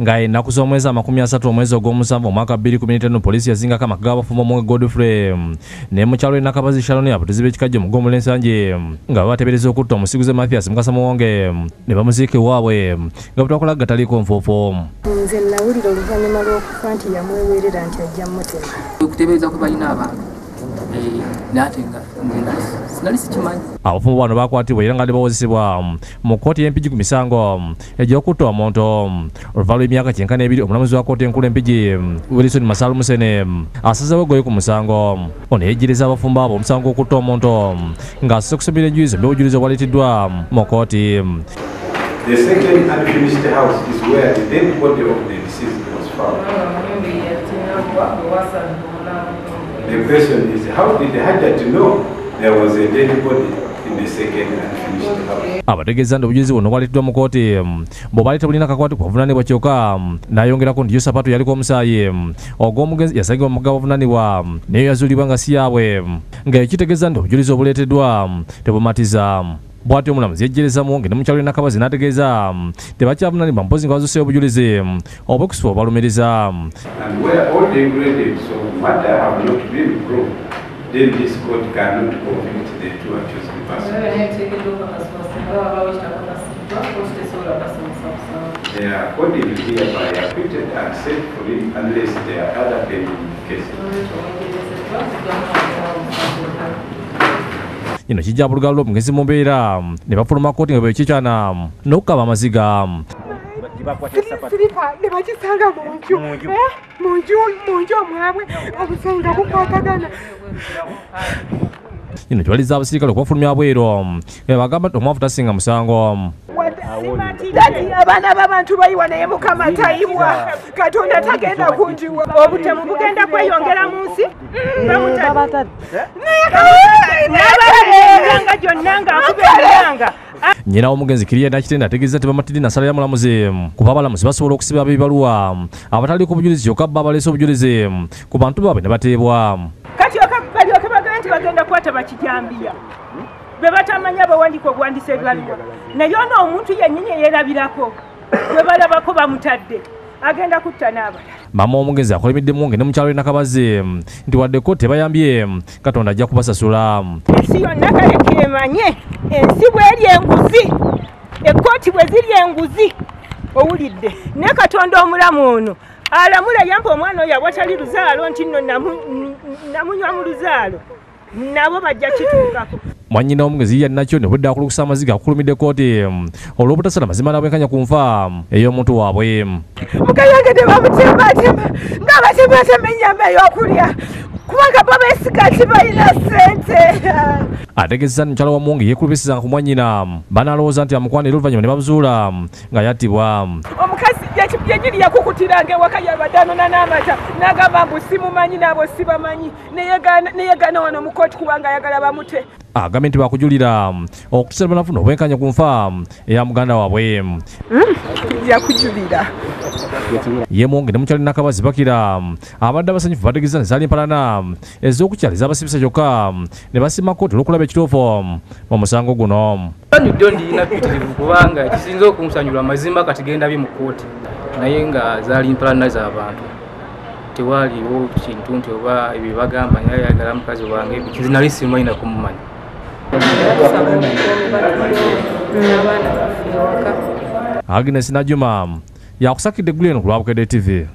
Nga ennaku z'omwezi 30 omwezi ogw'omusanvu omwaka 2015 poliisi yazingako amaka g'abafumbo Muwonge Godfrey ne mukyalo Nakabazi Sharon abateezi b'ekikajjo mu Ggombolola Nsangi nga babateebereza okutta omusiguze Mathias Mukasa Muwonge ne bamuziika ewaabwe nga bwe twakola gataliiko nfuufu. Nze nawulira oluvannyuma lw'okufa nti yamwewerera nti ajja mmutema. Okuteebereza kwe balina abantu nate nga nali sikimanyi. Abafumbo bano bakwatibwa era nga bawozesebwa mu kkooti y'Empigi ku misango egy'okutta omuntu. Oluvannyuma lw'emyaka kyenkana ebiri omulamuzi wa kkooti enkulu Empigi Wilson Masalu Musene asazeewo eggoye ku musango. Ono yejjereza abafumbo abo omusango gw'okutta omuntu ng'asoose kusomera enjuyi zombi obujulizi obwaleeteddwa mu kkooti. The second unfinished house is where the dead body of the deceased was found. The question is, how did Hajat know there was a dead body in the second unfinished house? Abategeeza nti obujulizi buno bwaleeteddwa mu kkooti bw'obwali tebulina kakwate ku bavunaanibwa kyokka n'ayongerako nti Yusapato yaliko omusaayi ogw'omugenzi yasangibwa mu gabavunaanibwa naye yazuulibwa nga si yaabwe, nga ekitegeeza nti obujulizi obuleeteddwa tebumatiza. Bw'atyo omulamuzi yejjereza Muwonge ne mukyalo Nakabazi n'ategeeza tebakyavunaanibwa mpozzi nga bazuuseeyo obujulizi obwekusiba obubalumiriza. And where all the ingredients of murder have not been proved, then this court cannot convict the two accused persons. They are accordingly hereby acquitted and set free unless there are other pending cases. Kino kijja bulugalo lw'omugenzi mu mbeera ne bafuluma kkooti nga bwekikyana n'okukaba amaziga. Siripa ne bakisanga mu nju omwabwe obusenga bukwatagana. Kino kiwaliriza abasirikale okubafulumya bweru nga bagamba nti omwavu tasinga musango. Dadi abaana b'abantu bayiwa naye Mukama tayiwa, Katonda tagenda kunjiwa. Obutemu bugenda kweyongera mu nsi. N'abalanga gyonna ng'akuba emiranga. Nnyina w'omugenzi Kiriya Nakitende ategeeza nti bamatidde na nsala ya mulamuzi kuba abalamuzi basobola okusiba abeebibaluwa abataliiko bujulizi kyokka bo abaleese obujulizi ku bantu baabwe ne bateebwa. Kati balyoke bagambe nti bagenda kukwata bakijambiya be batamanya bawandiika obuwandiisa ebibaluwa, naye ono omuntu yennyini eyeerabirako bwe balabako bamutadde agenda kutta n'abalala. Maama w'omugenzi akolimidde Muwonge ne mukyalo Nakabazi nti wadde kkooti tebayambye Katonda ajja kubasasula. Ensi yonna kale kemanye ensi bw'eri enguzi, ekkooti bwe ziri enguzi owulidde, naye Katonda omulamu ono alamula yampa omwana oyo awatali luzaalo nti nno namunywa mu luzaalo nabo bajja kituukako. Mwannyina w'omugenzi ye Nakyo ne bwedda akulukusa amaziga akulumidde kkooti olw'obutasala mazima n'abwenkanya ku nfa ey'omuntu waabwe. Mukayange tebamutematema nga batematema ennyama ey'okulya kubanga bo beesiga nti balina ssente. Ategeezezza nti mukyala wa Muwonge yeekulubisizanga ku mwannyina banaalowooza nti amukwana era oluvannyuma ne bamuzuula nga yattibwa. Omukazi yennyini yakukutiranga ewaka yabadde anona n'amata n'agamba mbu simumanyi n'abo sibamanyi neyegaana wano mu kkooti kubanga ayagala bamute. Agambye nti baakujulira okutuusa banafuna obwenkanya ku nfa eya muganda waabwe. Yakujulira. Ye Muwonge ne mukyala Nakabazi bakira abadde abasanyufu bategeeza nti zaali mpalana ez'okukyaliza abasibisa kyokka ne basiima kkooti olw'okulaba ekituufu mu musango guno. Nsanyudde ndiyina mpitirivu kubanga ekisinza okunsanyula mazima kati genda bi mu kkooti, naye nga zaali mpalana z'abantu tewaaliwo kintu nti oba ebyo bagamba naye ayagala mukazi wange nze nali simanyi na kumumanya. Agnes Najuma yakusakidde eggulu eno ku lwa Bukedde TV.